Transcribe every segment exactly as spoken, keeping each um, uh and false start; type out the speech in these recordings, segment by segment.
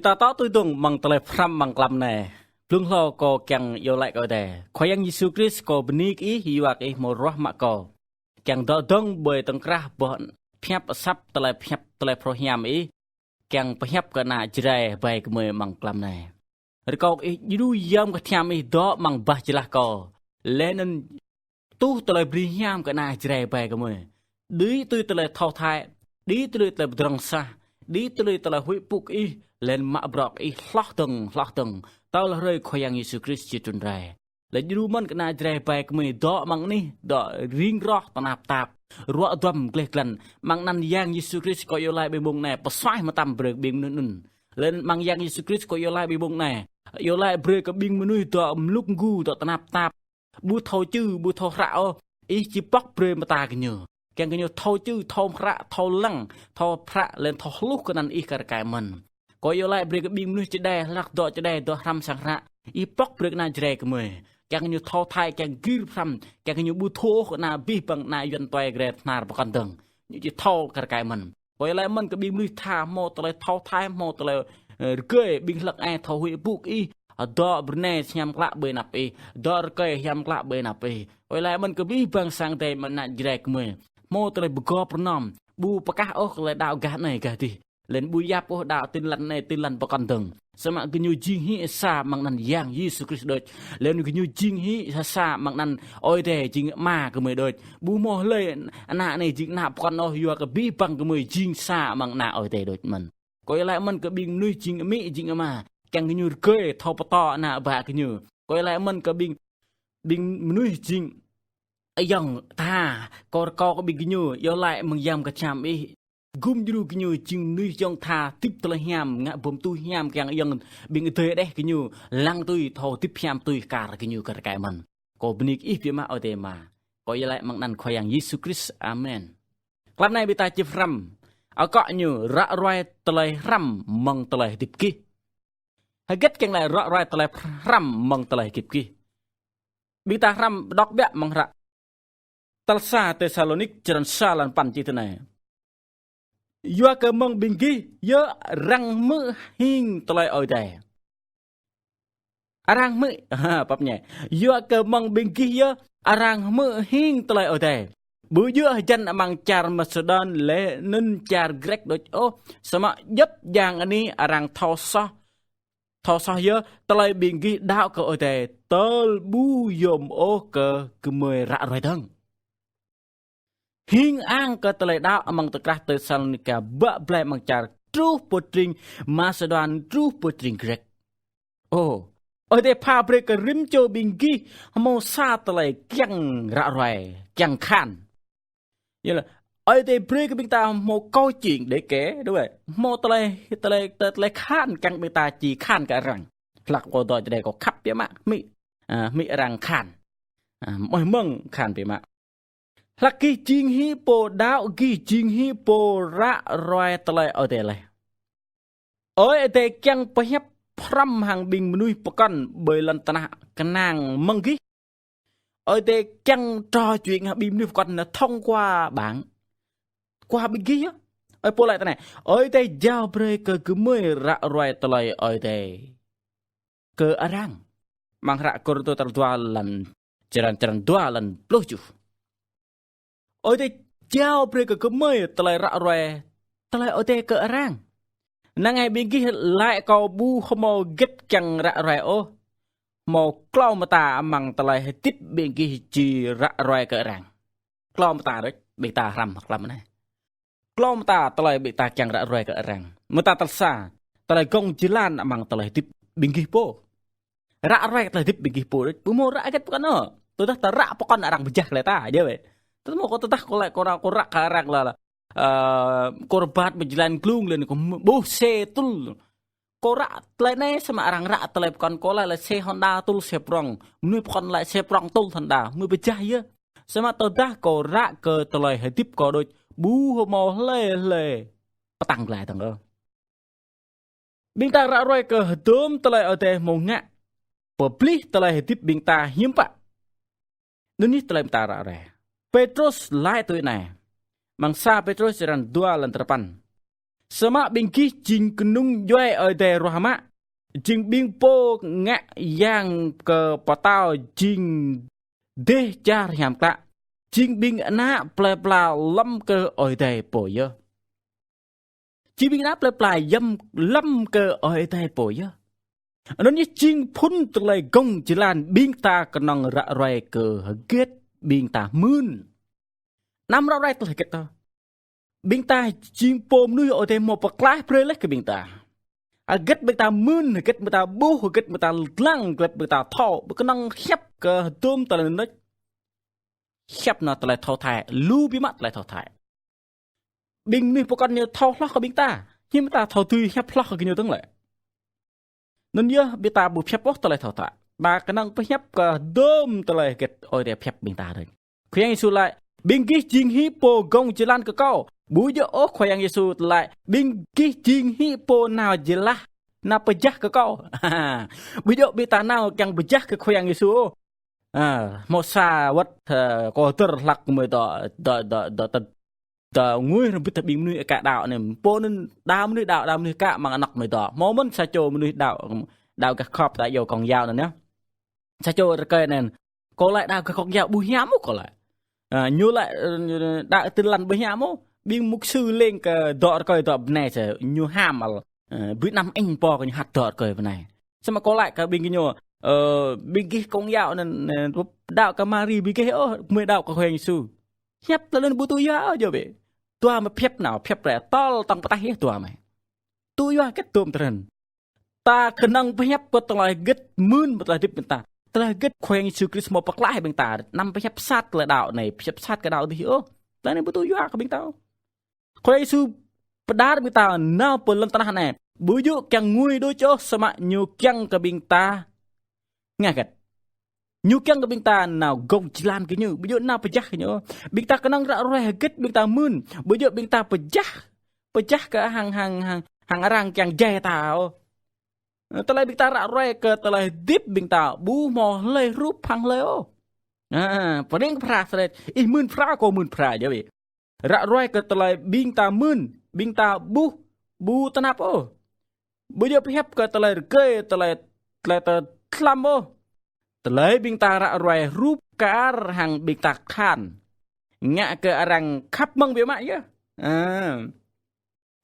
Ta tŏ tui dơ̆ng amăng tơlơi pơhrăm amăng klăm anai. Blung hlâo kâo kiăng iâu laĭ kơ Ơi Adai. Khua Yang Yêsu Krist, kâo bơni kơ Ih, yua kơ Ih hmâo ruah mă kâo. Kiăng dŏ dơ̆ng ƀơi tŏng krah boh pơhiăp asăp tơlơi pơhiăp tơlơi phrâo hiam Ih. Kiăng pơhiăp kơ ană Jrai ƀai gơmơi amăng klăm anai. Rơkâo Ih djru yom kơthiam Ih dŏ amăng bah jơlah kâo. Laih anŭn tuh tơlơi brơi hiam kơ ană Jrai ƀai gơmơi. Đĭ tui tơlơi thâo thai, đĭ tui tơlơi pơdrŏng sah, đĭ tui tơlơi huĭ pŭ kơ Ih, laih anŭn mă bruă kơ Ih hloh dơ̆ng, hloh dơ̆ng. Tơl hrơi Khua Yang Yêsu Krist či trŭn rai. Laih djru mơ̆n kơ ană Jrai ƀai gơmơi dŏ amăng anih, dŏ ring roh tơnap tap, ruă duăm gleh glan. Amăng anăn Yang Yêsu Krist kâo iâu laĭ ƀơi mông anai, pơsuaih mơtam brơi kơ ƀing mơnuih anŭn. Laih anŭn amăng Yang Yêsu Krist kâo iâu laĭ ƀơi mông anai. Iâu laĭ brơi kơ ƀing mơnuih dŏ mlŭk mgu, dŏ tơnap tap. Ƀu thâo čư, ƀu thâo hră ôh, Ih či pŏk brơi mơta gơñu. Kiăng gơñu thâo čư, thâo hră, thâo lăng, thâo phră, laih anŭn thâo hluh kơ anăn Ih kar kaĭ mơ̆n. Kâo iâu laĭ brơi kơ ƀing mơnuih čơđai, hlak dŏ čơđai, dŏ hrăm sang hră. Ih pŏk brơi kơ ană Jrai gơmơi. Kiăng gơñu thâo thai, kiăng gir pơhrăm, kiăng gơñu ƀu thâo ôh kơ ană abih bang ană Yuăn tuai gre tơhnar pơkŏn dơ̆ng. Ñu či thâo kar kaĭ mơ̆n. Kâo iâu laĭ mơ̆n kơ ƀing mơnuih tha hmâo tơlơi thâo thai, hmâo tơlơi, ơ, rơgơi, ƀing hlăk ai thâo huĭ pŭ kơ Ih, dŏ bơnai hiam klă ƀơi anăp Ih, dŏ rơkơi hiam klă ƀơi anăp Ih. Kâo iâu laĭ mơ̆n kơ abih bang sang Ơi Adai amăng ană Jrai gơmơi. Hmâo tơlơi pơgop pơnăm, ƀu pơkah ôh kơ tơlơi đaŏ gah anai gah adih. Laih anŭn ƀu yap ôh đaŏ tin lăn anai tin lăn pơkŏn dơ̆ng. Samơ̆ gơñu jing hĭ sa amăng anăn Yang Yêsu Krist đôč. Laih anŭn gơñu jing hĭ sa sa amăng anăn Ơi Adai jing Ama gơmơi đôč. Ƀu hmâo hlơi ană anai jing ană pơkŏn ôh, yua kơ abih bang gơmơi jing sa amăng ană Ơi Adai đôč mơ̆n. Kâo iâu laĭ mơ̆n kơ ƀing mơnuih jing amĭ jing ama, kiăng gơñu rơgơi thâo pơtô ană bă gơñu. Kâo iâu laĭ mơ̆n kơ ƀing, ƀing mơnuih jing ayŏng tha, kâo rơkâo kơ ƀing gơñu iâu laĭ mơ̆ng yom kơthiam Ih. Gum djru gơñu jing mơnuih ayŏng tha, hơdip tơlơi hiam, ngă bum tui hiam kiăng ayŏng ƀing adơi đeh gơñu, lăng tui thâo hơdip hiam tui kar gơñu kar kaĭ mơ̆n. Kâo bơni kơ Ih biă mă Ơi Adai Ama. Kâo iâu laĭ amăng anăn Khua Yang Yêsu Krist. Amen. Klăm anai ƀing ta či pơhrăm. Akŏ ñu ră ruai tơlơi hrăm mơ̆ng tơlơi hơdip gih. Hơget kiăng laĭ ră ruai tơlơi hrăm mơ̆ng tơlơi hơdip gih. Ƀing ta hrăm đŏk biă amăng hră. Tal sa Têsalônik črăn sa lăn păn čih tui anai. Yua kơ mơ̆ng ƀing gih yơh arăng hmư̆ hing tơlơi Ơi Adai. Arăng hmư̆, ha, pap ñe. Yua kơ mơ̆ng ƀing gih yơh arăng hmư̆ hing tơlơi Ơi Adai. Ƀu djơ̆ hơjăn amăng čar Masêdôn laih anŭn čar Grek đôč ôh. Samơ̆ djŏp jang anih arăng thâo soh, thâo soh yơh tơlơi ƀing gih đaŏ kơ Ơi Adai tơl ƀu yôm ôh kơ gơmơi ră ruai dơ̆ng. Hing ang kơ tơlơi đaŏ amăng tơkrah Têsalônika bă blai amăng čar truh pơ tring Masêdôn, truh pơ tring Grek. Ơ, Ơi Adai pha brơi kơ rĭm čô ƀing gih hmâo sa tơlơi kiăng ră ruai, kiăng khăn. Yơh lah, Ơi Adai brơi kơ ƀing ta hmâo câu chuyện để kể, đúng không? Hmâo tơlơi, tơlơi, tơlơi khăn kiăng ƀing ta či khăn kơ arăng. Hlak kâo dŏ čơđai kâo khăp biă mă, hmư̆, a, hmư̆ arăng khăn. A, mơ̆ mơ̆ng khăn biă mă. Hlak gih jing hĭ pô đaŏ, gih jing hĭ pô ră ruai tơlơi Ơi Adai laih. Ơi Adai kiăng pơhiăp pơhrăm hăng ƀing mơnuih pơkŏn ƀơi lŏn tơnah kơnang mơ̆ng gih. Ơi Adai kiăng trò chuyện hăng ƀing mơnuih pơkŏn anŭn thông qua bạn. Qua ƀing gih yơh. Ơi Pôl laĭ tui anai. Ơi Adai jao brơi kơ gơmơi ră ruai tơlơi Ơi Adai kơ arăng. Amăng hră Kôrintô tal dua lăn, črăn, črăn dua lăn pluh tơjuh. Ơi Adai jao brơi kơ gơmơi tơlơi ră ruai, tơlơi Ơi Adai kơ arăng. Năng ai ƀing gih laĭ kâo ƀu hmâo hơget kiăng ră ruai ôh. Hmâo klâo mơta amăng tơlơi hơdip ƀing gih či ră ruai kơ arăng. Klâo mơta đôč, ƀing ta hrăm klăm anai. Klâo mơta tơlơi ƀing ta kiăng ră ruai kơ arăng. Mơta tal sa, tơlơi gơ̆ng jơlan amăng tơlơi hơdip ƀing gih pô. Ră ruai tơlơi hơdip ƀing gih pô đôč. Ƀu hmâo ră hơget pơkŏn ôh. Tơdah ta ră pơkŏn arăng pơjah tơlơi ta, djơ̆ wơ̆t. Tơdah hmâo kâo tơdah kâo laĭ kâo ră, kâo ră kơ arăng lah, lah. Ơ, kâo rơbat mơ̆ng jơlan glung laih anŭn kâo ƀuh xe tŭl. Kâo ră tơlơi anai samơ̆ arăng ră tơlơi pơkŏn kâo laĭ lah xe Honda tŭl xe prŏng. Mơnuih pơkŏn laĭ xe prŏng tŭl Honda. Mơnuih pơjah yơh. Samơ̆ tơdah kâo ră kơ tơlơi hơdip kâo đôč. Ƀu hmâo hlơi hlơi pơtăng glaĭ tơ̆ng ôh. Ƀing ta ră ruai kơ hơdôm tơlơi Ơi Adai hmâo ngă pơplih tơlơi hơdip ƀing ta hiư̆m pă. Anŭn yơh tơlơi ƀing ta ră ruai. Pêtrôs laĭ tui anai. Amăng sa Pêtrôs črăn dua lăn dua pluh păn. Samơ̆ ƀing gih jing kơnung djuai Ơi Adai ruah mă, jing ƀing pô ngă yang kơ pơtao jing dêh čar hiam klă, jing ƀing ană plơi pla lŏm kơ Ơi Adai pô yơh. Jing ƀing ană plơi pla yăm lŏm kơ Ơi Adai pô yơh. Anŭn yơh jing phŭn tơlơi gơ̆ng jơlan ƀing ta kơnơ̆ng ră ruai kơ hơget ƀing ta mưn. Anăm ră ruai tơlơi hơget ôh. Ƀing ta jing pô mơnuih Ơi Adai hmâo pơklaih brơi laih kơ ƀing ta. Hơget ƀing ta mưn, hơget ƀing ta ƀuh, hơget ƀing ta lăng, hơget ƀing ta thâo, ƀu kơnơ̆ng hiăp kơ hơdôm tơlơi anŭn. Hiăp anŭn tơlơi thâo thai, lu biă mă tơlơi thâo thai. Ƀing mơnuih pơkŏn ñu thâo hloh kơ ƀing ta, hiư̆m ta thâo tui hiăp hloh kơ gơñu dơ̆ng lĕ. Anŭn yơh ƀing ta ƀu pơhiăp ôh tơlơi thâo thai. Ta kơnơ̆ng pơhiăp kơ hơdôm tơlơi hơget Ơi Adai pơhiăp ƀing ta dơ̆ng. Khua Yang Yêsu laĭ, ƀing gih jing hĭ pô gơ̆ng jơlan kơ Kâo. Ƀu djơ̆ ôh Khua Yang Yêsu laĭ, ƀing gih jing hĭ pô nao jơlah, nao pơjah kơ Kâo. Ƀu djơ̆ ƀing ta nao kiăng pơjah kơ Khua Yang Yêsu ôh. A, hmâo sa wơ̆t, ơ, kơ dơ̆r hlăk mơ̆ dŏ, dŏ, dŏ, dŏ, dŏ, dŏ ngui rơbit ƀing mơnuih aka đaŏ anai. Pô anŭn đaŏ mơnuih đaŏ, đaŏ mơnuih aka mơ̆ng anŏ mơ̆ dŏ. Hmâo mơ̆n sa čô mơnuih đaŏ, đaŏ gah khŏp ta iâu kông yao anŭn yơh. Sa čô rơkơi anŭn, kâo laĭ đaŏ gah kông yao ƀu hiam ôh kâo laĭ. A, ñu laĭ, ơ, đaŏ tơlăn ƀu hiam ôh. Ƀing mục sư leng kơ dŏ rơkơi dŏ bơnai sa ñu ham ăl. Ơ, ƀu năm ĕnh pô kơ ñu hăt dŏ rơkơi bơnai. Samơ̆ kâo laĭ kơ ƀing gơñu, ơ, ƀing gih kông yao anŭn, ơ, đaŏ kơ Mari ƀu gêh ôh, gơmơi đaŏ kơ Khua Yang Yêsu. Hiăp tơlơi anŭn ƀu tŭ yua ôh djơ̆ bĕ. Dua mă pơhiăp nao, pơhiăp ră tơl tŏng pơtah yơh dua mă. Tŭ yua hơget tôm tơrơ̆n. Ta kơnơ̆ng pơhiăp kơ tơlơi hơget mưn, tơlơi hơdip ƀing ta. Tơlơi hơget Khua Yang Yêsu Krist hmâo pơklaih ƀing ta. Anăm pơhiăp sat tơlơi đaŏ anai, pơhiăp sat kơ đaŏ adih ôh. Tơlơi anai ƀu tŭ yua kơ ƀing ta ôh. Khua Yêsu pơđar ƀing ta nao pơ lŏn tơnah anai. Ƀu djơ̆ kiăng ngui đôč ôh samơ̆ ñu kiăng kơ ƀing ta ngă hơget. Ñu kiăng kơ ƀing ta nao gơ̆ng jơlan kơ ñu, ƀu djơ̆ nao pơjah kơ ñu. Ƀing ta kơnơ̆ng ră ruai hơget ƀing ta mưn, ƀu djơ̆ ƀing ta pơjah, pơjah kơ hăng, hăng, hăng, hăng arăng kiăng djai ta ôh. Tơlơi ƀing ta ră ruai kơ tơlơi hơdip ƀing ta ƀu hmâo hlơi hrup hăng hlơi ôh. A, pơring phra sret, ih mưn phra, kâo mưn phra djơ̆ bĕ. Ră ruai kơ tơlơi ƀing ta mưn, ƀing ta ƀuh, ƀu tơnap ôh. Ƀu djơ̆ pơhiăp kơ tơlơi rơgơi, tơlơi, tơlơi tơ-, tlam ôh. Tơlơi ƀing ta ră ruai hrup kar hăng ƀing ta khan. Ngă kơ arăng khăp mơ̆ng biă mă yơh. A.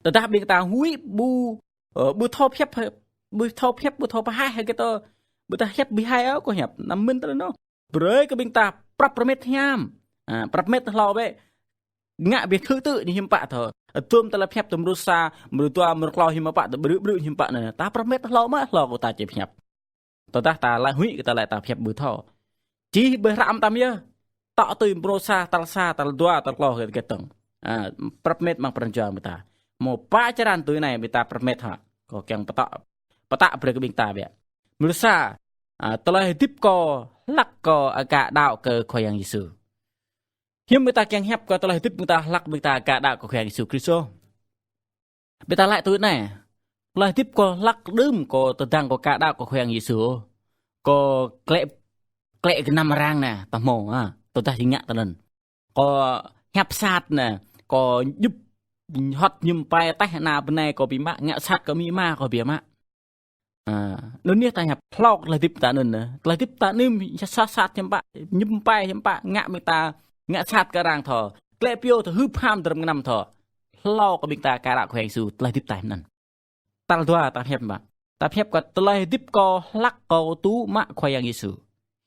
Tơdah ƀing ta huĭ ƀu, ơ, ƀu thâo pơhiăp, ƀu thâo pơhiăp, ƀu thâo pơhaih hơget ôh, ƀu thâo hiăp ƀu hai ôh kơ hiăp, anăm mưn tơlơi anŭn. Brơi kơ ƀing ta prăp rơmet hiam. A, prăp rơmet hlâo bĕ. Ngă ƀiă thư̆ tư̆ ñu hiư̆m pă thâo. Tơm tơlơi pơhiăp tơm mrô sa, mrô dua, mrô klâo hiư̆m pă, tơ brư̆ brư̆ hiư̆m pă anŭn. Ta prăp rơmet hlâo mă, hlâo kơ ta či pơhiăp. Tơdah ta laĭ huĭ kơ ta laĭ ta pơhiăp ƀu thâo. Čih ƀơi hră mơtam yơh. Tŏ tui mrô sa, tal sa, tal dua, tal klâo hơget hơget dơ̆ng. A, prăp rơmet mơ̆ng pran jua ƀing ta. Hmâo pă črăn tui anai ƀing ta prăp rơmet hă. Kâo kiăng pơtă, pơtă brơi kơ ƀing ta biă. Mrô sa, a, tơlơi hơdip kâo, hlăk kâo aka đaŏ kơ Khua Yang Yêsu. Hiư̆m ƀing ta kiăng hiăp kơ tơlơi hơdip ƀing ta hlăk ƀing ta aka đaŏ kơ Khua Yang Yêsu Krist ôh. Ƀing ta laĭ tui anai. Tơlơi hơdip kâo hlăk đưm kâo tơdang kâo aka đaŏ kơ Khua Yang Yêsu ôh. Kâo klĕ, klĕ gơnam arăng anai, ta hmâo, a, tơdah jing ngă tơlơi anŭn. Kâo hiăp sat anai, kâo djŭp hŏt mơñum pai teh ană bơnai kâo biă mă, ngă sat kơ amĭ ama kâo biă mă. A, anŭn yơh ta hiăp hlâo kơ tơlơi hơdip ta anŭn, ơ. Tơlơi hơdip ta anŭn sat sat hiư̆m pă, mơñum pai hiư̆m pă, ngă ƀing ta, ngă sat kơ arăng thâo. Klĕ pioh thâo, hưp ham dram gơnam thâo. Hlâo kơ ƀing ta aka đaŏ Khua Yang Yêsu, tơlơi hơdip ta anŭn. Tal dua ta hiăp mă. Ta hiăp kơ tơlơi hơdip kâo hlăk kâo tŭ mă Khua Yang Yêsu.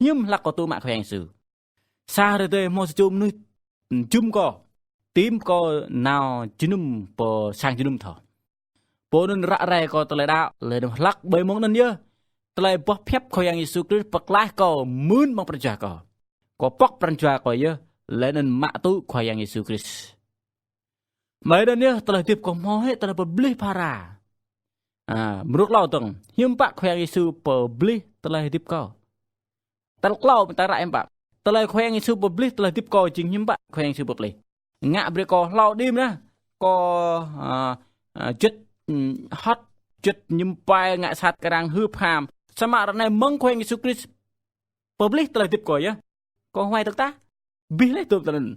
Hiư̆m hlăk kâo tŭ mă Khua Yang Yêsu. Sa hrơi tơdơi hmâo sa čô mơnuih jum kâo, tim kâo nao jơnum pơ sang jơnum thâo. Pô anŭn ră ruai kơ tơlơi đaŏ, lĕ anŭn hlăk ƀơi mông anŭn yơh. Tơlơi boh pơhiăp Khua Yang Yêsu Krist pơklaih kâo mưn mơ̆ng pran jua kâo. Kâo pŏk pran jua kâo yơh, lĕ anŭn mă tŭ Khua Yang Yêsu Krist. Mơ̆ng anŭn yơh tơlơi hơdip kâo hmâo hĭ tơlơi pơblih phara. A, mrô klâo dơ̆ng, hiư̆m pă Khua Yang Yêsu pơblih tơlơi hơdip kâo. Tal klâo ƀing ta ră hiư̆m pă. Tơlơi Khua Yang Yêsu pơblih tơlơi hơdip kâo jing hiư̆m pă Khua Yang Yêsu pơblih. Ngă brơi kâo hlâo đĭ mơ̆n. Kâo, a, a, juăt, ưm, hŏt, juăt mơñum pai ngă sat kơ arăng hưp ham. Samơ̆ ră anai mơ̆ng Khua Yang Yêsu Krist pơblih tơlơi hơdip kâo yơh. Kâo huai tơ̆k tah. Abih laih tơm tơlơi anŭn.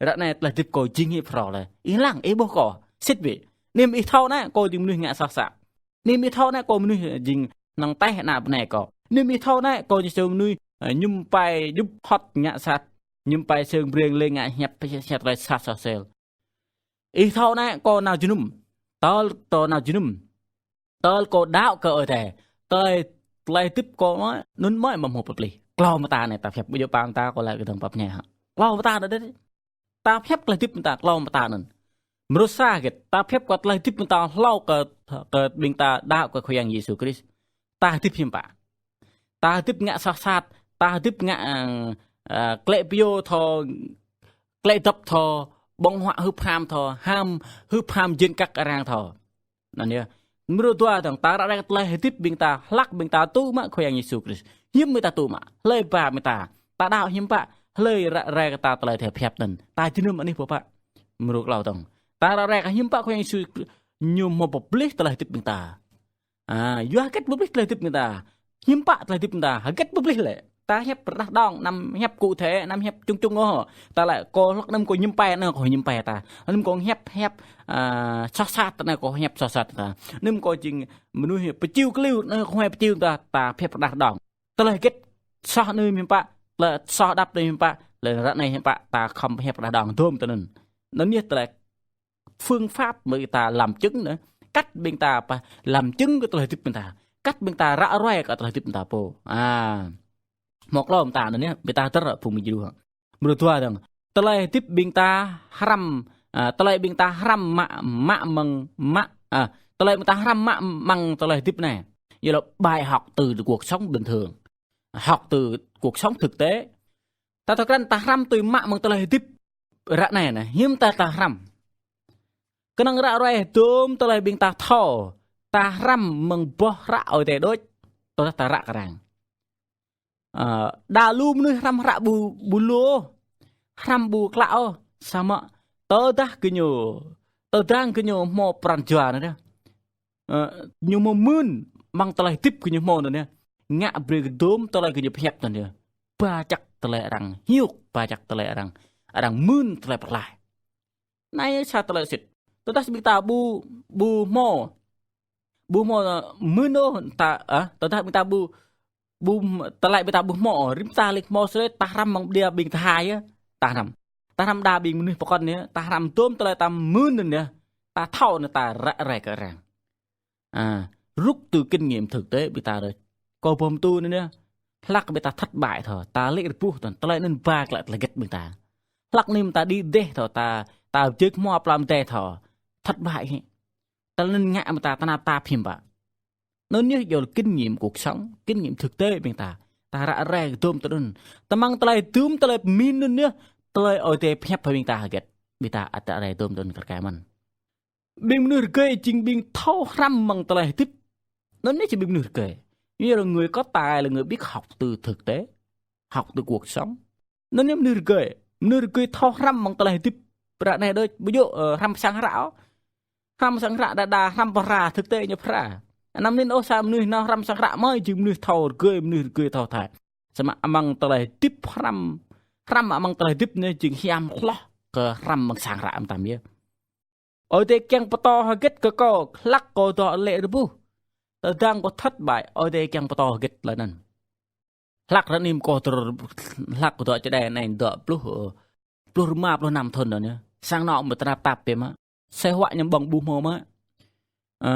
Ră anai tơlơi hơdip kâo jing hĭ phrâo laih. Ih lăng, ih ƀuh kâo. Sĭt biă. Anŭn ih thâo anai, kâo jing mơnuih ngă soh sat. Anŭn ih thâo anai, kâo mơnuih, ơ, jing năng teh ană bơnai kâo. Anŭn ih thâo anai, kâo jing sa mơnuih, ơ, mơñum pai djŭp hŏt ngă sat, mơñum pai sơng breng lĕ ngă hiăp, hiăp tơlơi sat soh sel. Ih thâo anai, kâo nao jơnum. Tơl kâo nao jơnum. Tơl kâo đaŏ kơ Ơi Adai. Tơlơi, tơlơi hơdip kâo mơ̆, anŭn mơ̆ mă hmâo pơplih. Klâo mơta anai ta pơhiăp, ƀu djơ̆ pơpă mơta kâo laĭ kơ dơ̆ng pap ñe hă. Klâo mơta anŭn đĕ. Ta pơhiăp tơlơi hơdip mơta klâo mơta anŭn. Mrô sa hơget, ta pơhiăp kơ tơlơi hơdip mơta hlâo kơ, kơ ƀing ta đaŏ kơ Khua Yang Yêsu Krist. Ta hơdip hiư̆m pă. Ta hơdip ngă soh sat, ta hơdip ngă, ơ, ơ, klĕ pioh thâo, klĕ dŏp thâo, ƀơ̆ng huă hưp ham thâo, ham hưp ham jên kăk arăng thâo. Anŭn yơh. Mrô dua dơ̆ng, ta ră ruai kơ tơlơi hơdip ƀing ta, hlăk ƀing ta tŭ mă Khua Yang Yêsu Krist. Hiư̆m ƀing ta tŭ mă, hlơi ba ƀing ta. Ta đaŏ hiư̆m pă, hlơi ră ruai kơ ta tơlơi ta pơhiăp anŭn. Ta jơnum anih pô pă. Mrô klâo dơ̆ng. Ta ră ruai kơ hiư̆m pă Khua Yang Yêsu Krist ñu hmâo pơplih tơlơi hơdip ƀing ta. A, yua hơget pơplih tơlơi hơdip ƀing ta. Hiư̆m pă tơlơi hơdip ƀing ta, hơget pơplih lĕ. Ta pơhiăp rơđah đong, anăm pơhiăp cụ thể, anăm pơhiăp čung čung ôh. Ta laĭ kâo hlăk anŭn kâo mơñum pai, anŭn kâo mơñum pai ta. Anŭn kâo hiăp, hiăp, a, soh sat, anŭn kâo hiăp soh sat ta. Anŭn kâo jing mơnuih pơčiu kliu, anŭn kâo huai pơčiu ta, ta pơhiăp rơđah đong. Tơlơi hơget soh anai hiư̆m pă, tơlơi soh đăp anai hiư̆m pă, lĕ ră anai hiư̆m pă, ta khŏm pơhiăp rơđah đong dôm tơ anŭn. Anŭn yơh tơlơi phương pháp mơ̆ ta làm chứng anai. Cách ƀing ta pă, làm chứng kơ tơlơi hơdip ƀing ta. Cách ƀing ta ră ruai kơ tơlơi hơdip ƀing ta pô. A. Hmâo klâo mơta anŭn yơh, ƀing ta tơr phung mơjru. Mrô dua dơ̆ng. Tơlơi hơdip ƀing ta hrăm, a, tơlơi ƀing ta hrăm mă, mă mơ̆ng, mă, a, tơlơi ƀing ta hrăm mă mơ̆ng tơlơi hơdip anai. Yua lĕ bài học từ cuộc sống bình thường. Học từ cuộc sống thực tế. Ta thâo krăn ta hrăm tui mă mơ̆ng tơlơi hơdip ră anai anai, hiư̆m ta ta hrăm. Kơnơ̆ng ră ruai dôm tơlơi ƀing ta thâo, ta hrăm mơ̆ng boh hră Ơi Adai đôč, tơdah ta ră kơ arăng. Ơ, đa lu mơnuih hrăm hră ƀu, ƀu lu ôh, hrăm ƀu klă ôh, samơ̆ tơdah gơñu, tơdang gơñu hmâo pran jua anai đah. Ơ, ñu hmâo mưn, mơ̆ng tơlơi hơdip gơñu hmâo anŭn yơh. Ngă brơi kơ dôm tơlơi gơñu pơhiăp anŭn yơh. Ba čăk tơlơi arăng hiuk, ba čăk tơlơi arăng, arăng mưn tơlơi pơklaih. Anai sa tơlơi sĭt. Tơdah ƀing ta ƀu, ƀu hmâo, ƀu hmâo, ơ, mưn ôh ta, ơ, tơdah ƀing ta ƀu, ƀu, tơlơi ƀing ta ƀu hmâo, rĭm ta lĕ hmâo sơlơi, ta hrăm mơ̆ng ƀiă ƀing ta hai yơh, ta hrăm. Ta hrăm đa ƀing mơnuih pơkŏn anai, ta hrăm dôm tơlơi ta mưn anŭn yơh, ta thâo anŭn ta ră ruai kơ arăng. A, rút từ kinh nghiệm thực tế ƀing ta đôč. Kâo ƀuh mơ̆ tui anŭn yơh. Hlăk ƀing ta thất bại thâo, ta lĕ rơbuh thâo, tơlơi anŭn ba klă tơlơi hơget ƀing ta. Hlăk anai ta đĭ đeh thâo, ta, ta jơk hmua plam đeh thâo. Thất bại hĭ. Tơlơi anŭn ngă mơ̆ ta tơnap tap hiư̆m pă. Anŭn yơh yua kinh nghiệm cuộc sống, kinh nghiệm thực tế ƀing ta. Ta ră ruai dôm tơ anŭn. Tơmăng tơlơi dôm tơlơi pơmĭn anŭn yơh. Tơlơi Ơi Adai pơhiăp ƀing ta hơget. Ƀing ta ăt ră ruai dôm tơ anŭn kar kaĭ mơ̆n. Ƀing mơnuih rơgơi jing ƀing thâo hrăm mơ̆ng tơlơi hơdip. Anŭn anai jing ƀing mơnuih rơgơi. Như là người có tài là người biết học từ thực tế, học từ cuộc sống. Anŭn anai mơnuih rơgơi. Mơnuih rơgơi thâo hrăm mơ̆ng tơlơi hơdip ră anai đôč, ƀu djơ̆, ơ, hrăm sang hră ôh. Hrăm sang hră đa đa hrăm pơhra thực tế ñu pơhra. Anăm anŭn ôh sa mơnuih nao hrăm sang hră mơ̆ jing mơnuih thâo rơgơi, mơnuih rơgơi thâo thai. Samơ̆ amăng tơlơi hơdip hrăm, hrăm amăng tơlơi hơdip anai jing hiam hloh kơ hrăm mơ̆ng sang hră mơtam yơh. Ơi Adai kiăng pơtô hơget kơ kâo, hlăk kâo dŏ lĕ rơbuh. Tơdang kâo thất bại, Ơi Adai kiăng pơtô hơget tơlơi anŭn. Hlăk ră anai kâo tơr, hlăk kâo dŏ čơđai anai dŏ pluh, ơ, pluh rơma, pluh năm thŭn anŭn yơh. Sang anŏ mơ̆ tơnap tap biă mă. Asơi huă ñu ƀơ̆ng ƀu hmâo mă. Ơ,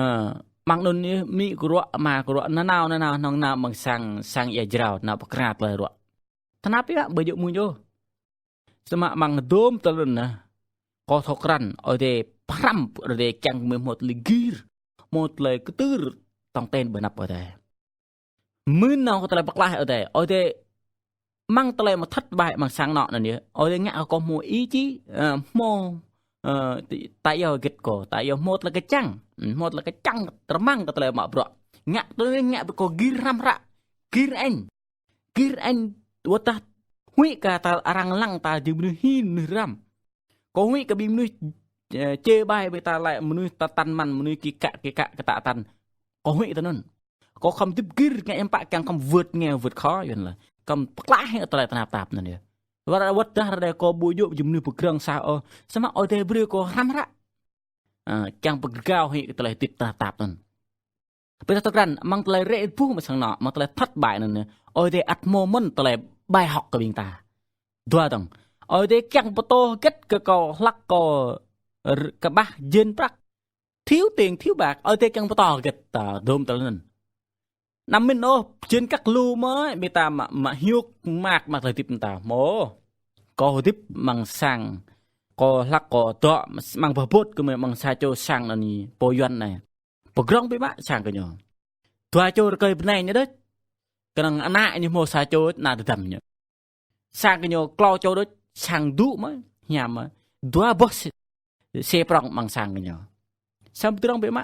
amăng anŭn yơh, amĭ kâo ruă, ama kâo ruă, nanao, nanao, hnong nao amăng sang, sang ia jrao, nao pơkra tơlơi ruă. Tơnap biă mă, ƀu djơ̆ mơ̆n ôh. Samơ̆ amăng dôm tơlơi anŭn, kâo thâo krăn, Ơi Adai pơhrăm, Ơi Adai kiăng kơ mơi hmâo tơlơi gir, hmâo tơlơi kơtưr, tong ten ƀơi anăp Ơi Adai. Mưn nao kơ tơlơi pơklaih Ơi Adai, Ơi Adai amăng tơlơi mơ̆ thất bại amăng sang anŏ anŭn yơh, Ơi Adai ngă kơ kâo hmâo ý chí, ơ, hmâo, ơ, ta, ta iâu hơget kâo, ta iâu hmâo tơlơi kơčăng, hmâo tơlơi kơčăng tơrmăng kơ tơlơi mă bruă. Ngă tơlơi ngă kơ kâo gir hrăm hră, gir ĕn. Gir ĕn wơ̆t tah huĭ kơ ta arăng lăng ta jing mơnuih hin, mơnuih răm. Kâo huĭ kơ ƀing mơnuih, ơ, chê bai ƀing ta laĭ mơnuih ta tăn măn, mơnuih kikă, kikă kơ ta tăn. Kâo huĭ tơ anŭn. Kâo khŏm hơdip gir ngă hiư̆m pă kiăng khŏm vượt nghèo vượt khó, yua anŭn lĕ. Khŏm pơklaih hĭ tơlơi tơnap tap anŭn yơh. Wơ̆t, wơ̆t tah ră anai kâo ƀu djơ̆ jing mơnuih pơgrơ̆ng sa ôh. Samơ̆ Ơi Adai brơi kâo hrăm hră. Ơ, kiăng pơgao hĭ kơ tơlơi hơdip tơnap tap anŭn. Ƀing ta thâo krăn, amăng tơlơi rĕ rơbuh mơ̆ng sang anŏ, amăng tơlơi thất bại anŭn, Ơi Adai ăt hmâo mơ̆n tơlơi bài học kơ ƀing ta. Dua dơ̆ng. Ơi Adai kiăng pơtô hơget kơ kâo hlăk kâo r-, kơƀah jên prăk. Thiếu tiền, thiếu bạc, Ơi Adai kiăng pơtô hơget ta dôm tơlơi anŭn. Anăm mĭn ôh, jên kăk lu mơ̆, ƀing ta mă, mă hiuk mă, mă tơlơi hơdip ta. Mơ̆, kâo hơdip amăng sang, kâo hlăk kâo dŏ, amăng boh bôt gơmơi amăng sa čô sang anai, pô Yuan anai. Pơgrŏng biă mă sang gơñu. Dua čô rơkơi bơnai ñu đôč. Kơnơ̆ng ană ñu hmâo sa čô ană tơdăm ñu. Sang gơñu klâo čô đôč, sang dŭ mơ̆, hiam mơ̆. Dua boh se-, se prŏng amăng sang gơñu. Samơ̆ pơdrŏng biă mă.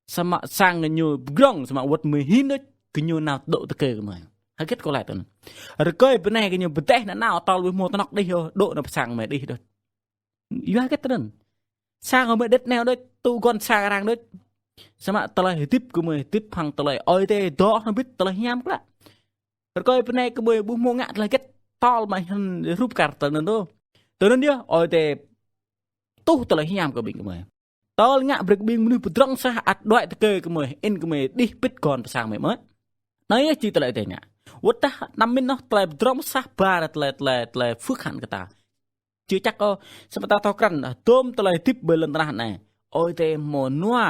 Samơ̆ sang gơñu pơdrŏng, samơ̆ wơ̆t mơ̆ hin đôč, gơñu nao dŏ tơkê gơmơi. Hơget kâo laĭ tui anŭn. Rơkơi bơnai gơñu pơdeh nao nao tơl wih hmâo tơnŏk đih yơh, dŏ nao pơ sang gơmơi đih đôč. Yua hơget tui anŭn. Sang gơmơi đĕt nao đôč, tŭ gŏn sang arăng đôč. Samơ̆ tơlơi hơdip gơmơi hơdip hăng tơlơi Ơi Adai dŏ hrŏm hơbĭt tơlơi hiam klă. Rơkơi bơnai gơmơi ƀu hmâo ngă tơlơi hơget tơl mă hơ̆n hrup kar tui anŭn ôh. Tui anŭn yơh, Ơi Adai tuh tơlơi hiam kơ ƀing gơmơi. Tơl ngă brơi kơ ƀing mơnuih pơdrŏng sah ăt đuaĭ tơkê gơmơi, in gơmơi đih pĭt gŏn pơ sang gơmơi mơ̆n. Anai yơh či tơlơi Ơi Adai ngă. Wơ̆t tah anăm mĭn ôh tơlơi pơdrŏng sah ba tơlơi, tơlơi, tơlơi phước hạnh kơ ta. Či čăk ôh, samơ̆ ta thâo krăn, dôm tơlơi hơdip ƀơi lŏn tơnah anai. Ơi Adai hmâo nua,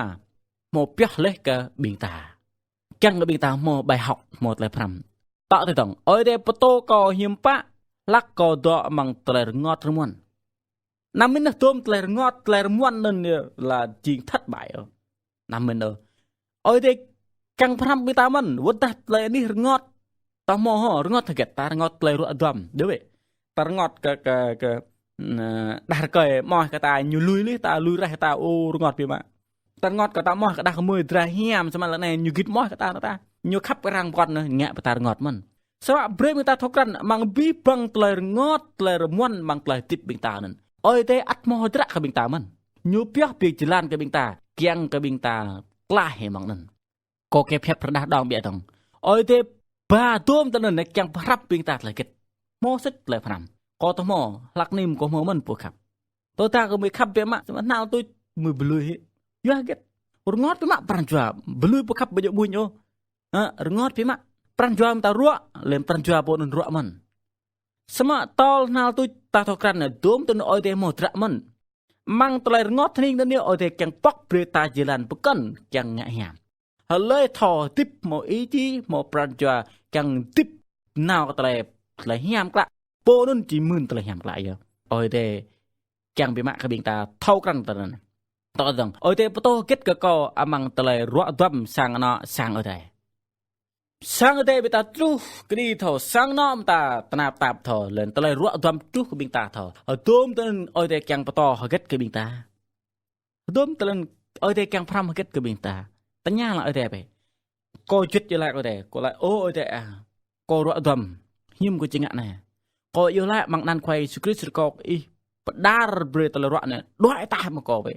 hmâo pioh laih kơ ƀing ta. Kiăng kơ ƀing ta hmâo bài học, hmâo tơlơi pơhrăm. Tŏ tơdơ̆ng, Ơi Adai pơtô kâo hiư̆m pă, hlăk kâo dŏ amăng tơlơi rơngot rơmuăn. Anăm mĭn ôh dôm tơlơi rơngot, tơlơi rơmuăn anŭn yơh lĕ jing thất bại ôh. Anăm mĭn ôh. Ơi Adai kiăng pơhrăm ƀing ta mơ̆n, wơ̆t tah tơlơi anih rơngot. Ta hmâo hŏ, rơngot hơget ta rơngot tơlơi ruă duăm, đơ wĕ. Ta rơngot kơ, kơ, kơ, ơ, đah rơkơi mơ̆ kơ ta ñu lui laih, ta lui raih ta, ô, rơngot biă mă. Ta rơngot kơ ta mơ̆ kơ đah kơmơi dra hiam, samơ̆ lĕ anai ñu git mơ̆ kơ ta, ta. Ñu khăp kơ arăng pơkŏn anŭn, ngă pơ ta rơngot mơ̆n. Samơ̆ brơi mơ̆ ta thâo krăn, amăng abih bang tơlơi rơngot, tơlơi rơmuăn, amăng tơlơi hơdip ƀing ta anŭn. Ơi Adai ăt hmâo hơdră kơ ƀing ta mơ̆n. Ñu pioh ƀing jơlan kơ ƀing ta, kiăng kơ ƀing ta klaih hĭ amăng anŭn. Kâo kĕ phiăp rơđah đong biă dơ̆ng. Ơi Adai ba dôm tơlơi anŭn kiăng pơhrăm ƀing ta tơlơi hơget. Hmâo sĭt tơlơi pơhrăm. Kâo tơ hmâo, hlăk anai kâo hmâo mơ̆n pô khăp. Tơdah kơ gơmơi khăp biă mă, samơ̆ hnal tuč gơmơi bơlui hĭ. Yua hơget. Rơngot biă mă pran jua, bơlui pô khăp ƀu djơ̆ ƀuñ ôh. Hă, rơngot biă mă. Pran jua mơ̆ng ta ruă, lĕ pran jua pô anŭn ruă mơ̆n. Samơ̆ tơl hnal tuč ta thâo krăn anai dôm tơlơi anŭn Ơi Adai hmâo hơdră mơ̆n. Amăng tơlơi rơngot hơning anŭn yơh Ơi Adai kiăng pŏk brơi ta jơlan pơkŏn kiăng ngă hiam. Hlơi thâo hơdip hmâo ý chí, hmâo pran jua kiăng hơdip nao kơ tơlơi, tơlơi hiam klă. Pô anŭn či mưn tơlơi hiam klă yơh. Ơi Adai kiăng biă mă kơ ƀing ta thâo krăn tơlơi anŭn. Tŏ tơdơ̆ng, Ơi Adai pơtô hơget kơ kâo amăng tơlơi ruă duăm sang anŏ sang Ơi Adai. Sang Ơi Adai ƀing ta truh kơđi thâo, sang anŏ mơ̆ ta tơnap tap thâo, lĕ tơlơi ruă duăm truh kơ ƀing ta thâo. Hơdôm tơlơi anŭn Ơi Adai kiăng pơtô hơget kơ ƀing ta. Hơdôm tơlơi anŭn Ơi Adai kiăng pơhrăm hơget kơ ƀing ta. Tơña lăng Ơi Adai bĕ. Kâo juăt iâu laĭ kơ Ơi Adai, kâo laĭ, ơ Ơi Adai ah, kâo ruă duăm, hiư̆m kâo či ngă anai. Kâo iâu laĭ amăng anăn Khua Yêsu Krist rơkâo kơ Ih pơđar brơi tơlơi ruă anai, đuaĭ tah mơ̆ng kâo bĕ.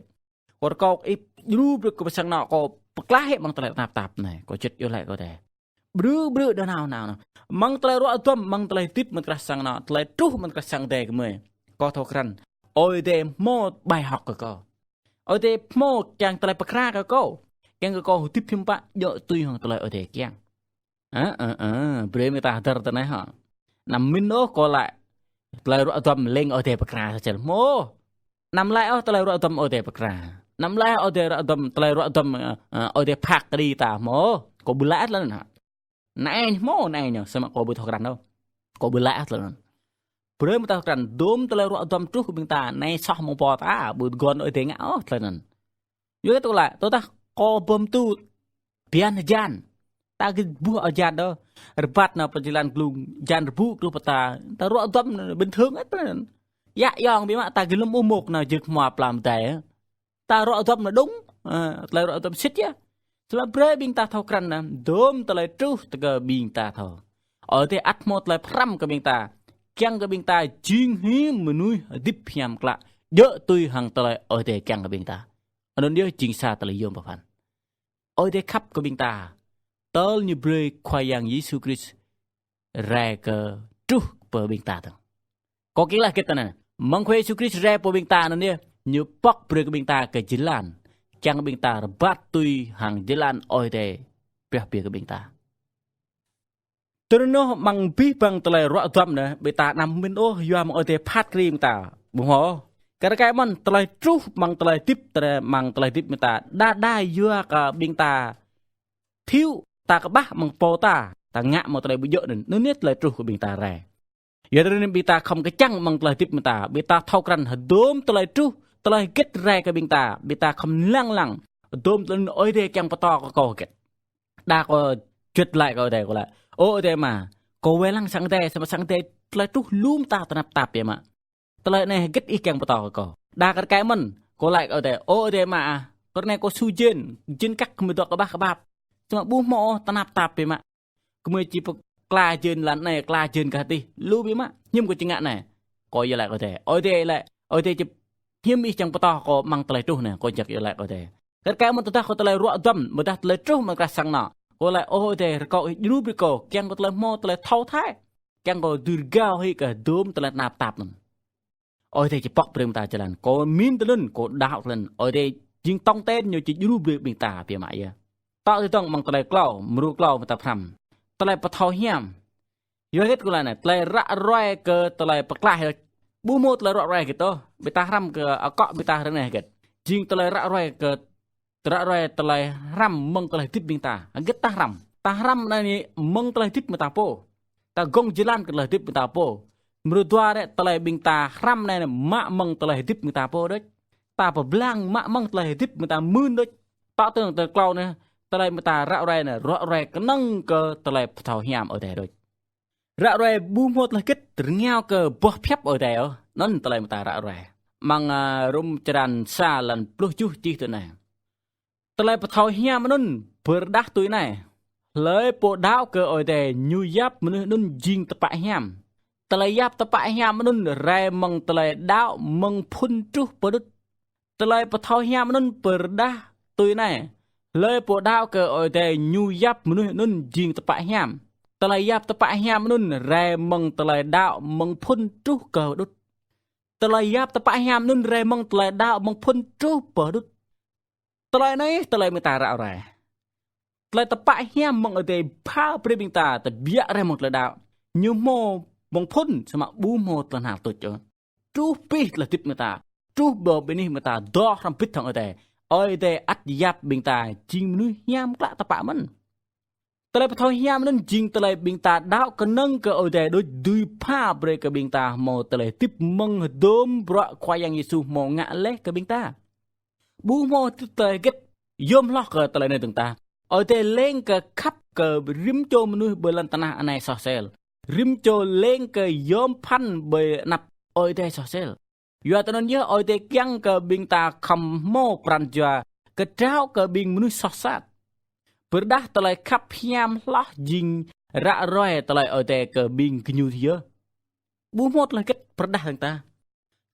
Kâo rơkâo kơ Ih djru brơi kơ pơ sang anŏ kâo pơklaih hĭ amăng tơlơi tơnap tap anai. Kâo juăt iâu laĭ kơ Ơi Adai. Brư̆ brư̆ đah nao nao nao. Amăng tơlơi ruă duăm, amăng tơlơi hơdip mơ̆ng krah sang anŏ, tơlơi truh mơ̆ng krah sang Ơi Adai gơmơi. Kâo thâo krăn. Ơi Adai hmâo bài học kơ kâo. Ơi Adai hmâo kiăng tơlơi pơkra kơ kâo. Kiăng kơ kâo hơdip hiư̆m pă djơ̆ tui hăng tơlơi Ơi Adai kiăng. Ơ, ơ, ơ, brơi mơ̆ ta hơdơr tơ anai hă. Anăm mĭn ôh kâo laĭ tơlơi ruă duăm lĕ Ơi Adai pơkra sa čel hmâo. Anăm laĭ ôh tơlơi ruă duăm Ơi Adai pơkra. Anăm laĭ Ơi Adai ruă duăm, tơlơi ruă duăm, ơ, ơ, Ơi Adai phak kơđi ta hmâo. Kâo ƀu laĭ tơlơi anŭn hă. Anai hmâo, anai ñu, samơ̆ kâo ƀu thâo krăn ôh. Kâo ƀu laĭ tơlơi anŭn. Brơi mơ̆ ta thâo krăn, dôm tơlơi ruă duăm truh kơ ƀing ta, anai soh mơ̆ng pô ta, ƀu tơguan Ơi Adai ngă ôh tơlơi anŭn. Yua kơ tơlơi, tơdah kâo bơm tŭ, biăn hơjan. Ta gĭt ƀuh hơjan đôč. Rơbat nao pơ jơlan glung, hơjan rơbŭ truh pơ ta, ta ruă duăm bình thường ĕt tơlơi anŭn. Yă yong biă mă ta gĭt lơ̆m ƀu mŭk nao jơk hmua plam dai. Ta ruă duăm anŭn đŭng, ơ, tơlơi ruă duăm sĭt yơh. Samơ̆ brơi ƀing ta thâo krăn anŭn, dôm tơlơi truh tơ kơ ƀing ta thâo. Ơi Adai ăt hmâo tơlơi pơhrăm kơ ƀing ta, kiăng kơ ƀing ta jing hĭ mơnuih hơdip hiam klă, djơ̆ tui hăng tơlơi Ơi Adai kiăng kơ ƀing ta. Anŭn yơh jing sa tơlơi yôm pơphan. Ơi Adai khăp kơ ƀing ta, tơl Ñu brơi Khua Yang Yêsu Krist rai kơ truh pơ ƀing ta dơ̆ng. Kâo kĭ laĭ hơget tơ anai. Mơ̆ng Khua Yêsu Krist rai pơ ƀing ta anŭn yơh, Ñu pŏk brơi kơ ƀing ta kơ jơlan. Kiăng ƀing ta rơbat tui hăng jơlan Ơi Adai pioh brơi kơ ƀing ta. Tui anŭn mơ̆ng abih bang tơlơi ruă duăm anai, ƀing ta anăm pơmĭn ôh, yua mơ̆ng Ơi Adai phat kơđi ƀing ta. Ƀu hmâo. Kar kaĭ mơ̆n tơlơi truh mơ̆ng tơlơi hơdip, tơlơi mơ̆ng tơlơi hơdip ƀing ta. Đa đa yua kơ ƀing ta thiếu, ta kơƀah mơ̆ng pô ta, ta ngă mơ̆ng tơlơi ƀu djơ̆ anŭn. Anŭn yơh tơlơi truh kơ ƀing ta rai. Yua tơlơi anŭn ƀing ta khŏm kơčăng mơ̆ng tơlơi hơdip ƀing ta, ƀing ta thâo krăn hơdôm tơlơi truh, tơlơi hơget rai kơ ƀing ta, ƀing ta khŏm lăng lăng, hơdôm tơlơi anŭn Ơi Adai kiăng pơtô kơ kâo hơget. Đa kâo juăt laĭ kơ Ơi Adai, kâo laĭ: Ơ Ơi Adai mă, kâo wai lăng sang Adai, samơ̆ sang Adai tơlơi truh lŏm ta tơnap tap biă mă. Tơlơi anai hơget Ih kiăng pơtô kơ kâo. Đa kar kaĭ mơ̆n, kâo laĭ kơ Ơi Adai: Ơ Ơi Adai mă ah, kơ anai kâo su jên, jên kăk kơ mơ̆ dŏ kơƀah kơƀap. Samơ̆ ƀu hmâo ôh, tơnap tap biă mă. Kơ mơ̆ či pơkla jên lăn anai, kla jên gah adih, lu biă mă. Hiư̆m kâo či ngă anai. Kâo iâu laĭ kơ Ơi Adai. Ơi Adai laĭ, Ơi Adai či hiư̆m Ih kiăng pơtô kâo mơ̆ng tơlơi truh anai, kâo jak iâu laĭ kơ Ơi Adai. Kar kaĭ mơ̆n tơdah kâo tơlơi ruă duăm, ƀôdah tơlơi truh mơ̆ng krah sang anŏ, kâo laĭ: Ơ Ơi Adai, rơkâo Ih djru brơi kâo, kiăng kâo tơlơi hmâo tơlơi thâo thai, kiăng kâo dưi rơgao hĭ kơ hơdôm tơlơi tơnap tap anŭn. Ơi Adai či pŏk brơi ƀing ta jơlan. Kâo pơmĭn tui anŭn, kâo đaŏ tui anŭn. Ơi Adai jing tong ten, Ñu či djru brơi ƀing ta biă mă yơh. Tŏ tui dong mơ̆ng tơlơi klâo, mrô klâo ƀing ta pơhrăm. Tơlơi pơthâo hiam. Yua hơget kâo laĭ anai, tơlơi ră ruai kơ tơlơi pơklaih yơh. Ƀu hmâo tơlơi ră ruai hơget ôh. Ƀing ta hrăm kơ akŏ ƀing ta ră anai hơget. Jing tơlơi ră ruai kơ, ră ruai tơlơi hrăm mơ̆ng tơlơi hơdip ƀing ta. Hơget ta hrăm. Ta hrăm anai mơ̆ng tơlơi hơdip ƀing ta pô. Ta gong jơlan kơ tơlơi hơdip ƀing ta pô. Mrô dua rai tơlơi ƀing ta hrăm anai mă mơ̆ng tơlơi hơdip ƀing ta pô đôč. Ta pơblang mă mơ̆ng tơlơi hơdip ƀing ta mơ̆n đôč. Tŏ tơ̆ng tơlơi klâo anai, tơlơi ƀing ta ră ruai anai, ră ruai kơnơ̆ng kơ tơlơi pơthâo hiam Ơi Adai đôč. Ră ruai ƀu hmâo tơlơi hơget rơngiao kơ boh phiăp Ơi Adai ôh. Anŭn tơlơi ƀing ta ră ruai. Mơ̆ng, a, Rôm črăn sa lăn pluh tơjuh čih tui anai: Tơlơi pơthâo hiam anŭn pơrơđah tui anai: Hlơi pô đaŏ kơ Ơi Adai, ñu yap mơnuih anŭn jing tơpă hiam. Tơlơi yap tơpă hiam anŭn rai mơ̆ng tơlơi đaŏ mơ̆ng phŭn truh pơ đŭt. Tơlơi pơthâo hiam anŭn pơrơđah tui anai: Hlơi pô đaŏ kơ Ơi Adai, ñu yap mơnuih anŭn jing tơpă hiam. Tơlơi yap tơpă hiam anŭn rai mơ̆ng tơlơi đaŏ mơ̆ng phŭn truh kơ đŭt. Tơlơi yap tơpă hiam anŭn rai mơ̆ng tơlơi đaŏ mơ̆ng phŭn truh pơ đŭt. Tơlơi anai, tơlơi ƀing ta ră ruai. Tơlơi tơpă hiam mơ̆ng Ơi Adai pha brơi ƀing ta, tơbiă rai mơ̆ng tơlơi đaŏ. Ñu hmâo mơ̆ng phŭn, samơ̆ ƀu hmâo tơlơi hơnăl tuč ôh. Truh pih tơlơi hơdip ƀing ta, truh ƀơi anih ƀing ta dŏ hrŏm hơbĭt hăng Ơi Adai. Ơi Adai ăt yap ƀing ta jing mơnuih hiam klă tơpă mơ̆n. Tơlơi pơthâo hiam anŭn jing tơlơi ƀing ta đaŏ kơnơ̆ng kơ Ơi Adai đôč dưi pha brơi kơ ƀing ta hmâo tơlơi hơdip mơ̆ng hơdôm bruă Khua Yang Yêsu hmâo ngă laih kơ ƀing ta. Ƀu hmâo tơlơi hơget yôm hloh kơ tơlơi anai dơ̆ng tah. Ơi Adai leng kơ khăp kơ rĭm čô mơnuih ƀơi lŏn tơnah anai soh sel. Rĭm čô leng kơ yôm phăn ƀơi anăp Ơi Adai soh sel. Yua tui anŭn yơh Ơi Adai kiăng kơ ƀing ta khŏm hmâo pran jua kơtrâo kơ ƀing mơnuih soh sat. Pơrơđah tơlơi khăp hiam hloh jing ră ruai tơlơi Ơi Adai kơ ƀing gơñu yơh. Ƀu hmâo tơlơi hơget pơrơđah dơ̆ng tah.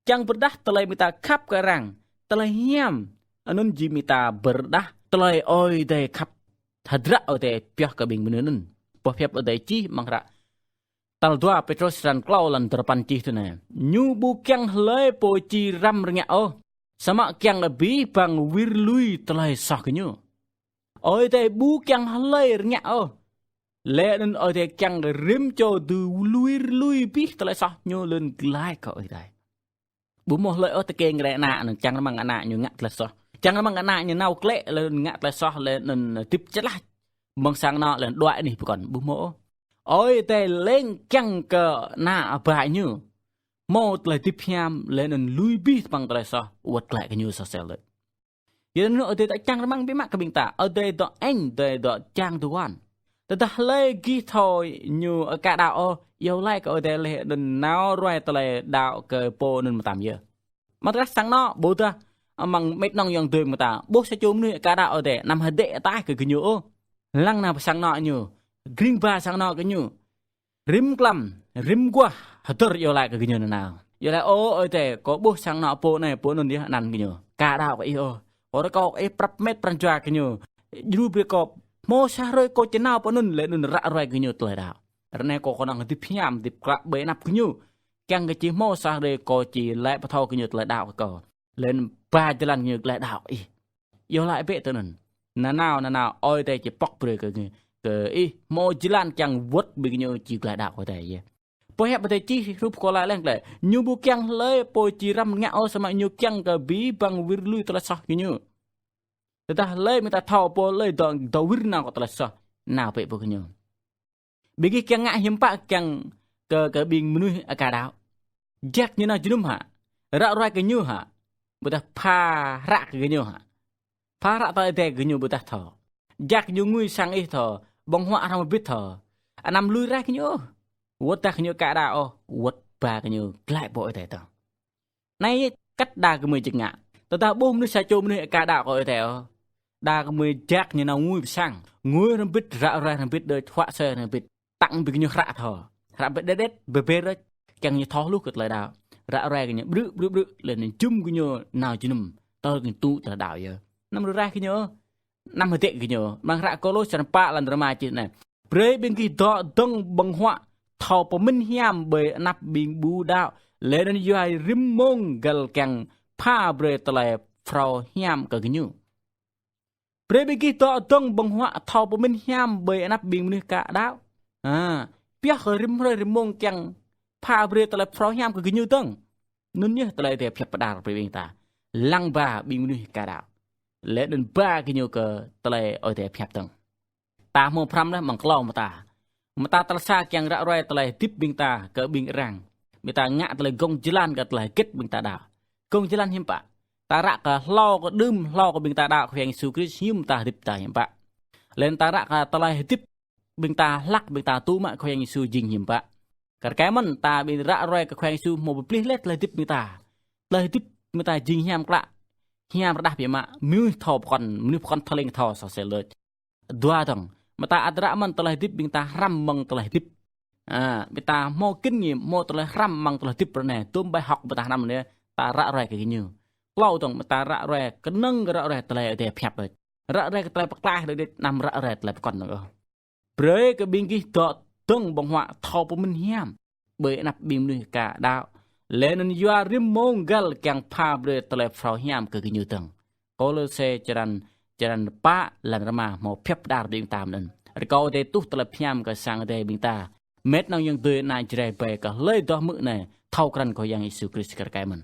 Kiăng pơrơđah tơlơi ƀing ta khăp kơ arăng, tơlơi hiam, anŭn jing ƀing ta pơrơđah tơlơi Ơi Adai khăp, hơdră Ơi Adai pioh kơ ƀing mơnuih anŭn. Boh phiăp Ơi Adai čih mơ̆ng hră tal dua Pêtrôs črăn klâo lăn duarơpăn čih tui anai: Ñu ƀu kiăng hlơi pô či răm rơngiă ôh, samơ̆ kiăng abih bang wir lui tơlơi soh gơñu. Ơi Adai ƀu kiăng hlơi rơngiă ôh. Laih anŭn Ơi Adai kiăng rĭm čô dưi lui lui abih tơlơi soh ñu lŏn glaĭ kơ Ơi Adai. Ƀu hmâo hlơi ôh tơkeng rai ană anŭn, čang rơmang ană ñu ngă tơlơi soh. Čang rơmang ană ñu nao klĕ lŏn ngă tơlơi soh, lŏn hơdip čơlah mơ̆ng sang anŏ lŏn đuaĭ anih pơkŏn. Ƀu hmâo ôh. Ơi Adai leng kiăng kơ ană bă ñu hmâo tơlơi hơdip hiam, lŏn lui abih tơpă tơlơi soh, wơ̆t glaĭ kơ ñu soh sel đôč. Yua anŭn Ơi Adai dŏ čang rơmang biă mă kơ ƀing ta. Ơi Adai dŏ eng, Ơi Adai dŏ čang tơguan. Tơdah hlơi gih thâo ñu aka đaŏ ôh, iâu laĭ kơ Ơi Adai laih anŭn nao ruai tơlơi đaŏ kơ pô anŭn mơtam yơh. Mơ̆ng tơdah sang anŏ, ƀôdah amăng mĕt nŏng ayŏng adơi ƀing ta, ƀuh sa čô mơnuih aka đaŏ Ơi Adai, anăm hơdĕ ataih kơ gơñu ôh. Lăng nao pơ sang anŏ ñu, gring ba sang anŏ gơñu. Rĭm klăm, rĭm guah, hơdơr iâu laĭ kơ gơñu nanao. Iâu laĭ: Ơ Ơi Adai, kâo ƀuh sang anŏ pô anai, pô anŭn yơh anăn gơñu. Aka đaŏ kơ Ih ôh. Kâo rơkâo kơ Ih prăp mĕt pran jua gơñu. Djru brơi kâo hmâo sa hrơi kâo či nao pơ anŭn, laih anŭn ră ruai gơñu tơlơi đaŏ. Ră anai kâo kơnơ̆ng hơdip hiam, hơdip klă ƀơi anăp gơñu. Kiăng kơ či hmâo sa hrơi kâo či laĭ pơthâo gơñu tơlơi đaŏ kơ kâo. Laih anŭn ba jơlan gơñu glaĭ đaŏ ih. Yua laĭ bĕ tui anŭn. Nanao, nanao, Ơi Adai či pŏk brơi kơ, kơ ih hmâo jơlan kiăng wơ̆t ƀing gơñu či glaĭ đaŏ kơ Ơi Adai yơh. Pô hiăp Ơi Adai čih hrup kơ laĭ lăng glaĭ. Ñu ƀu kiăng hlơi pô či răm ngă ôh, samơ̆ ñu kiăng kơ abih bang wir lui tơlơi soh gơñu. Tơdah hlơi ƀing ta thâo pô hlơi dŏ, dŏ wir nao kơ tơlơi soh, nao bĕ pô gơñu. Ƀing gih kiăng ngă hiư̆m pă kiăng kơ, kơ ƀing mơnuih aka đaŏ? Jak ñu nao jơnum hă? Ră ruai gơñu hă? Ƀôdah pha hră kơ gơñu hă? Pha hră tơlơi Ơi Adai gơñu ƀôdah thâo. Jak ñu ngui sang ih thâo, ƀơ̆ng huă hrŏm hơbĭt thâo. Anăm lui raih gơñu ôh. Wơ̆t dah gơñu aka đaŏ ôh, wơ̆t ba gơñu glaĭ pơ Ơi Adai dơ̆ng. Anai yơh kăt đa gơmơi či ngă. Tơdah ƀuh mơnuih sa čô mơnuih aka đaŏ kơ Ơi Adai ôh, đa gơmơi jak ñu nao ngui pơ sang, ngui hrŏm hơbĭt, ră ruai hrŏm hơbĭt, đôč huă soi hrŏm hơbĭt. Tơ̆ng ƀing gơñu hră thâo. Hră ƀĕ đet đet, bĕ bĕ rơč, kiăng ñu thâo hluh kơ tơlơi đaŏ. Ră ruai gơñu, brư̆, brư̆, brư̆, laih anŭn jum gơñu nao jơnum, tơl gơñu tŭ tơlơi đaŏ yơh. Anăm lui raih gơñu, anăm hơdĕ gơñu. Amăng hră Kôlôs črăn pă, lan rơma čih anai. Brơi ƀing gih dŏ dơ̆ng ƀơ̆ng huă, thâo pơmĭn hiam ƀơi anăp ƀing ƀu đaŏ, laih anŭn yua rĭm mông găl kiăng pha brơi tơlơi phrâo hiam kơ gơñu. Brơi ƀing gih dŏ dơ̆ng ƀơ̆ng huă, thâo pơmĭn hiam ƀơi anăp ƀing mơnuih aka đaŏ. Ha, pioh kơ rĭm hrơi rĭm mông kiăng pha brơi tơlơi phrâo hiam kơ gơñu dơ̆ng. Anŭn yơh tơlơi Ơi Adai pơhiăp pơđar brơi ƀing ta. Lăng ba ƀing mơnuih aka đaŏ. Laih anŭn ba gơñu kơ tơlơi Ơi Adai pơhiăp dơ̆ng. Ta hmâo phrăm laih amăng klâo mơta. Mơta tal sa kiăng ră ruai tơlơi hơdip ƀing ta kơ ƀing arăng. Ƀing ta ngă tơlơi gơ̆ng jơlan kơ tơlơi hơget ƀing ta đaŏ. Gơ̆ng jơlan hiư̆m pă? Ta ră kơ hlâo kơ đưm, hlâo kơ ƀing ta đaŏ kơ Khua Yang Yêsu Krist hiư̆m ta hơdip ta hiư̆m pă. Laih anŭn ta ră kơ tơlơi hơdip ƀing ta hlăk ƀing ta tŭ mă Khua Yang Yêsu jing hiư̆m pă. Kar kaĭ mơ̆n ta ƀing ră ruai kơ Khua Yang Yêsu hmâo pơplih laih tơlơi hơdip ƀing ta. Tơlơi hơdip ƀing ta jing hiam klă, hiam rơđah biă mă, mơnuih thâo pơkŏn, mơnuih pơkŏn thâo leng thâo soh sel đôč. Dua dơ̆ng, mơta ăt ră mơ̆n tơlơi hơdip ƀing ta hrăm mơ̆ng tơlơi hơdip. A, ƀing ta hmâo kinh nghiệm, hmâo tơlơi hrăm mơ̆ng tơlơi hơdip ră anai, tơm bài học ƀing ta hrăm anai, ta ră ruai kơ gơñu. Klâo dơ̆ng, mơta ră ruai, kơnơ̆ng kơ ră ruai tơlơi Ơi Adai pơhiăp đôč. Ră ruai kơ tơlơi pơklaih đôč đôč, anăm ră ruai tơlơi pơkŏn dơ̆ng ôh. Brơi kơ ƀing gih dŏ dơ̆ng ƀơ̆ng huă, thâo pơmĭn hiam ƀơi anăp ƀing mơnuih aka đaŏ. Laih anŭn yua rĭm mông găl kiăng pha brơi tơlơi phrâo hiam kơ gơñu dơ̆ng. Kôlôse črăn, črăn pă, lan rơma hmâo pơhiăp pơđar brơi ƀing ta mơ̆n. Rơkâo Ơi Adai tuh tơlơi pơhiam kơ sang Ơi Adai ƀing ta. Mĕt nŏng yŏng dơi ană Jrai ƀai kơ hlơi dŏ hmư̆ anai, thâo krăn Khua Yang Yêsu Krist kar kaĭ mơ̆n.